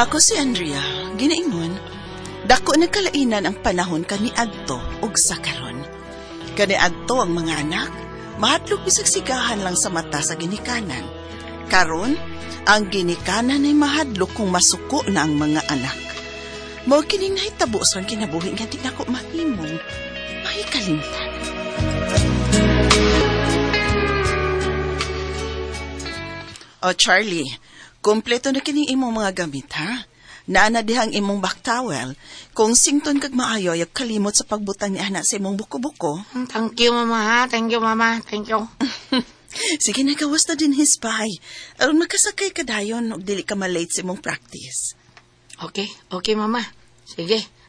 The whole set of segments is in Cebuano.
Ako si Andrea, ginaingon, dako na kalainan ang panahon kaniadto ug sa karon. Kaniadto ang mga anak, mahadlok bisag sigahan lang sa mata sa ginikanan. Karon, ang ginikanan ay mahadlok kung masuko na ang mga anak. Mao kining nahitabo sa kinabuhi nga di nako mahimong mahikalimtan. O Charlie, kompleto na kining imong mga gamit, ha? Naa na dihang imong back towel. Kung sington kag maayo, ayag kalimot sa pagbutang ni ana sa imong buko-buko. Thank you, Mama, ha? Thank you, Mama. Thank you. Sige, nagawas na din his pay. Aron makasakay ka dayon ug dili ka malate sa imong practice. Okay, okay, Mama. Sige.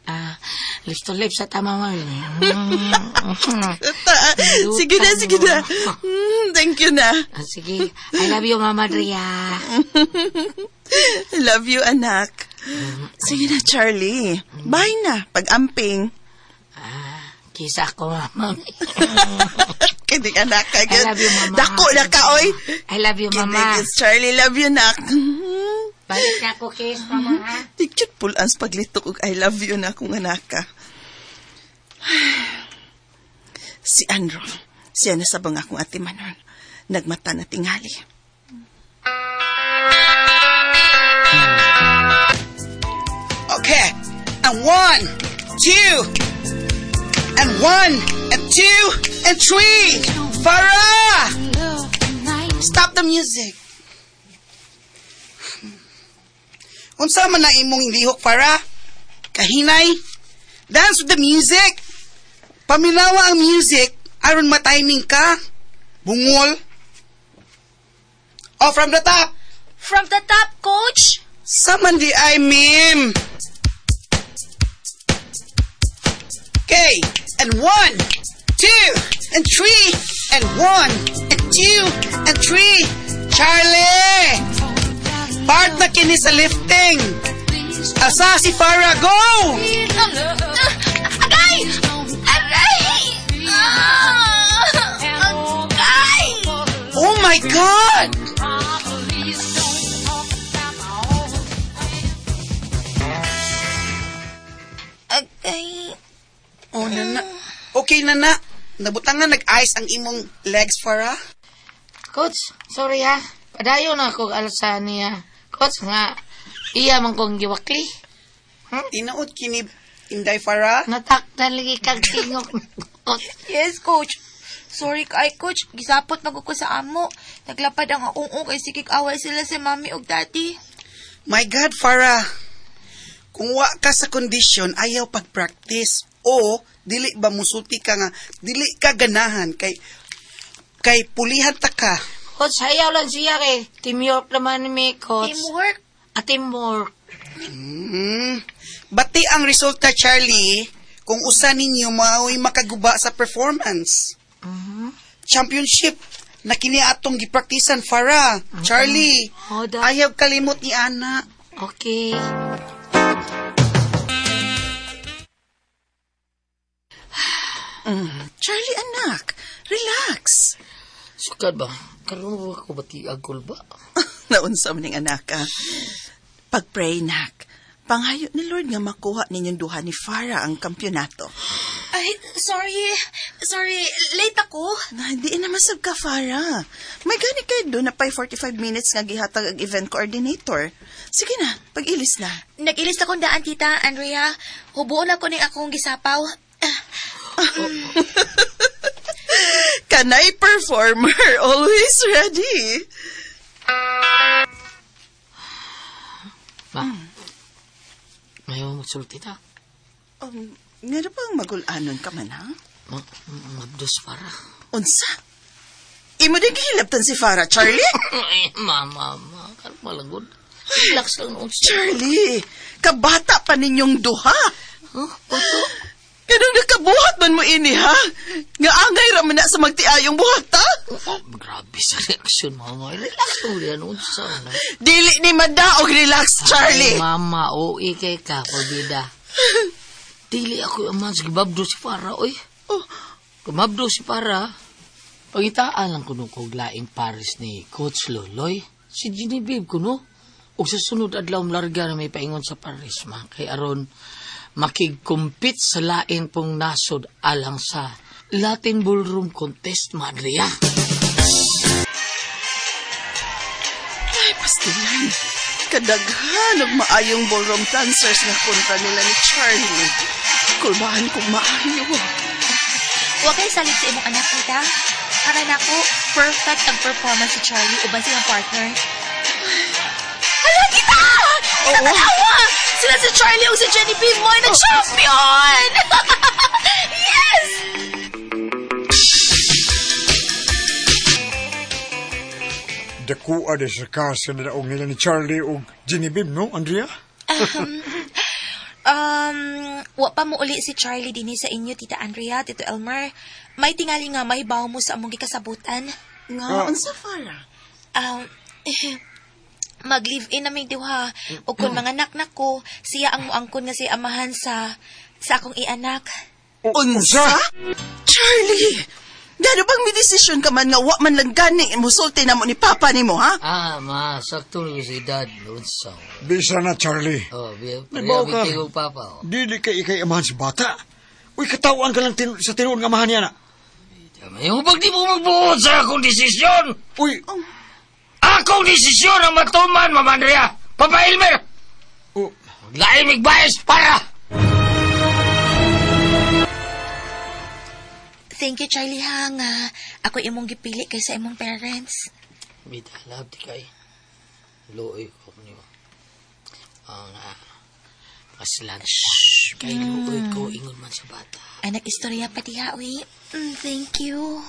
Listo lips sa tama, Mama. Sige na, sige na. Thank you na. Sige. I love you, Mama Drea. Love you, anak. Sige na, Charlie. Bye na, pag-amping. Kisa ko, Mama. Kining anak ka. I love you, Mama. Dako na ka, oy. I love you, Mama. Kining Charlie, love you, nak. Balik na ako, kiss, Mama, ha? Tigchut pulan sa paglitok og I love you na akong anak ka. Si Andrew, siya na sabang akong atimanon. Nagmata na tingali. Okay, and 1, 2, and 1, and 2, and 3. Farah! Stop the music. Unsa man na imong lihok, Farah? Kahinay? Dance with the music. Paminawa ang music, aron matiming ka. Bungol. Oh, from the top. From the top, Coach. Saman di ay, ma'am. Okay, and 1, 2, and 3, and 1, and 2, and 3. Charlie! Part na kini sa lifting. Asa si Farah, go! Agay! Aray! Agay! Oh my God! Agay. Oh, nana. Okay, nana. Nabutangan nag-ice ang imong legs, Farah. Coach, sorry ha. Padayon ako alsa niya. Coach nga, iya man kong giwakli. Tinuod kini Inday Farah. Nataktan lagi kag tingok. Yes, Coach. Sorry kay Coach. Gisapot mag ko sa amo. Naglapad ang akong kay sikik away sila sa mami ug daddy. My God, Farah. Kung wa ka sa kondisyon, ayaw pag-practice. O, dili ba musulti ka nga, dili ka ganahan kay pulihan ta ka. Coach, ayaw lang siya kay teamwork naman mi, Coach. Teamwork? Teamwork. Bati ang resulta, Charlie, kung usa ninyo mao'y makaguba sa performance. Championship na kini atong gipraktisan, Farah. Charlie, Oh, ayaw kalimot ni Ana. Okay. Charlie, anak, relax. Sukad ba? Karon ba ko bati agol ba? Naunsa man ning anak ka. Pag-pray, nak. Pangayo ni Lord nga makuha ninyong duha ni Farah ang kampyonato. Ay, sorry. Sorry, late ako. Na, hindi na masab ka, Farah. May gani kayo doon na pa'y 45 minutes nga gihatag ang event coordinator. Sige na, pag-ilis na. Nag-ilis akong daan, Tita Andrea. Hubuon ako ning akong gisapaw. Kanay performer, always ready. Ma, mayo magsulti ta. Nga na bang magulanon ka man, ha? Mabdos, Farah. Unsa? Imo din gihilabtan si Farah, Charlie? Ay, ma, ma, ma. Kalma lang, good. Relax lang noon siya. Charlie, kabata pa ninyong duha. Huh? Pato? Kanang nakabuhat man mo ini, ha? Nga angay ra man na sa magtiayong buhat, ha? Oh, grabe sa reaksyon, mama. Relax lang yan noon siya. Dili ni madaog relax, Charlie. Ay, mama, o ikay ka, pabida. Dili ako yung man sa gibabdo si Farah, oy. Oh. Gumabdo si Farah. Pangitaan lang kuno kog laing Paris ni Coach Loloy. Si Genevieve kuno. Ug sa sunod adlaw larga na may paingon sa Paris, ma. Kay aron makigkumpit sa lain pong nasod alang sa Latin Ballroom Contest, Ma Andrea. Ay, pastilan. Kadaghan og maayong ballroom dancers nga kontra nila ni Charlie. Kulbahan kong maayo. Wa kay salig sa imong anak, tita. Para nako, perfect ang performance si Charlie uban sa iyang partner. Hala, tita! Tita, tanawa! Sila si Charlie o si Genevieve mo ay nag-champion! Yes! Dakuha de sa kasa na daog nila ni Charlie o Genevieve, no, Andrea? Wa pa mo uli si Charlie dinhi sa inyo, Tita Andrea, Tito Elmer. May tingali nga mahibaw mo sa among gikasabutan. Nga, unsa Farah? Mag-live-in naming duha. O kung mga anak na ko, siya ang muangkon nga siya amahan sa akong ianak. Unsa? Charlie! Gano bang may desisyon ka man nga wa man lang gani musulti na mo ni Papa nimo, ha? Ah, ma, sakto rin si Dad. Unsa. Bisa na, Charlie. Oh, Nabaw ka. pareha papa. Oh. Dili kay ikay amahan sa bata. Uy, katawan ka lang sa tinuod nga amahan niya na. Yung pag di mo magbuot sa akong desisyon! Uy! Akong desisyon ang matuman, Mama Andrea! Papa Elmer! Oh. Maglain migbayas para! Thank you, Charlie, ha, nga ako imong gipili kaysa imong parents. Bita, love di kay. Luoy ko niyo. Ang paslan. Kay luoy ko, ingon man sa bata. Ay, nag-istorya pa diha, uy. Thank you.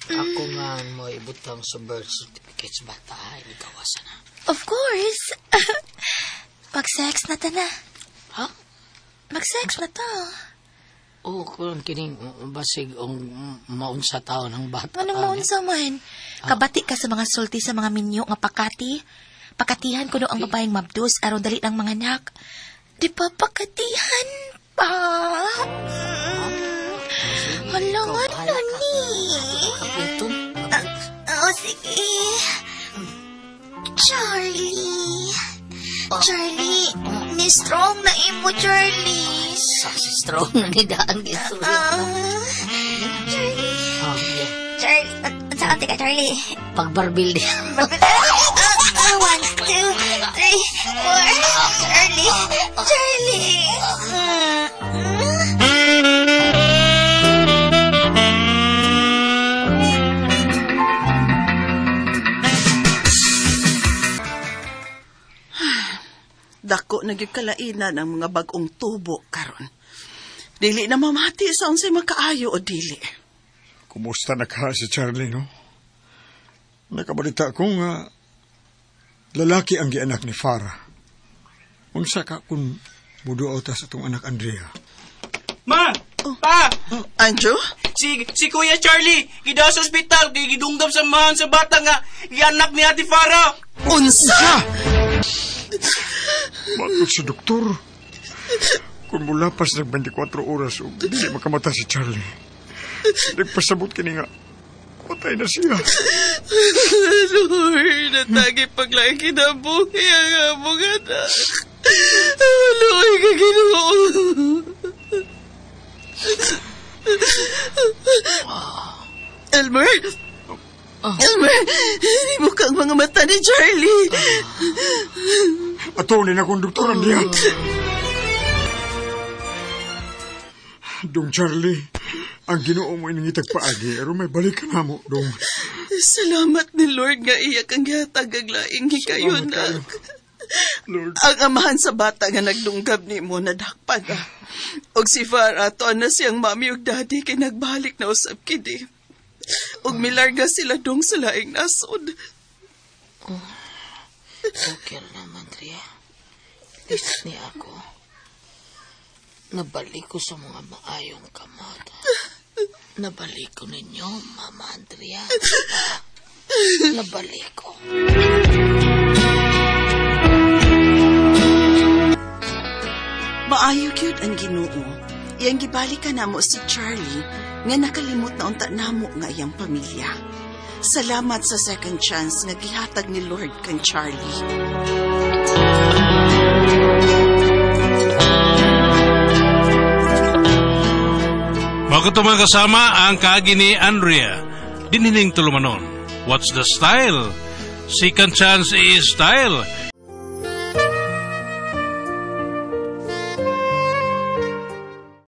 Ako nga mo ibutang sa birth certificate sa bata. Ay, ikawasan na. Of course. Mag-sex na ta na. Ha? Mag-sex na ta. Oo, kung kining basig ang maunsa tao ng bata. Anong maunsa man? Kabati ka sa mga sulti sa mga minyo nga pakati. Pakatihan ko no ang babaeng mabdus aron dali lang mga anak. Di ba pakatihan pa? Hala nga na ni. Oh, sige. Charlie. Charlie, ni strong na imo, Charlie. Sa strong na ni daan gito. Charlie. Charlie, saan ka, Charlie? Pagbarbil niya. 1, 2, 3, 4. Charlie, Charlie. Dako na gyud kalainan ang mga bag-ong tubo karon. Dili na mamati sa unsay makaayo o dili. Kumusta na ka si Charlie, no? Nakabalita ko nga lalaki ang gianak ni Farah. Unsa ka kung muduaw ta sa itong anak Andrea? Ma! Pa! Andrew? Si Kuya Charlie, gida sa ospital, kay gidunggam sa mahan sa bata nga gianak ni Ate Farah. Unsa? Bakit sa doktor? Kung mula pas nag 24 oras, o dili makamata si Charlie. Nagpasabot kini nga, patay na siya. Lord, natagi paglaing kinabuhi ang among anak. Lord, ka Ginoo. Elmer? Elmer, hindi mo kang mga mata ni Charlie. Ato ni na kong doktor, Andrea. Dong Charlie, ang Ginoo mo inangitag paagi, pero may balik ka na mo, dong. Salamat ni Lord nga iya kang gihatag ang laing hikayon, Salamat kayo. anak. Lord. Ang amahan sa bata nga nagdunggab ni mo nadakpan na. Og si Farah, atuan na siyang mami ug daddy kay nagbalik na usab kini. Og milarga sila dong sa laing nasod. Okay naman, Andrea. Least ni ako. Nabalik ko sa mga maayong kamot. Nabalik ko ninyo, Mama Andrea. Nabalik ko. Maayo gyud ang Ginoo. Iyang gibalik ka namo si Charlie nga nakalimot na unta namo nga iyang pamilya. Salamat sa second chance nga gihatag ni Lord kang Charlie. Mao kato, mga kasama, ang kaagi ni Andrea. Dinining tulumanon. What's the style? Second chance is style.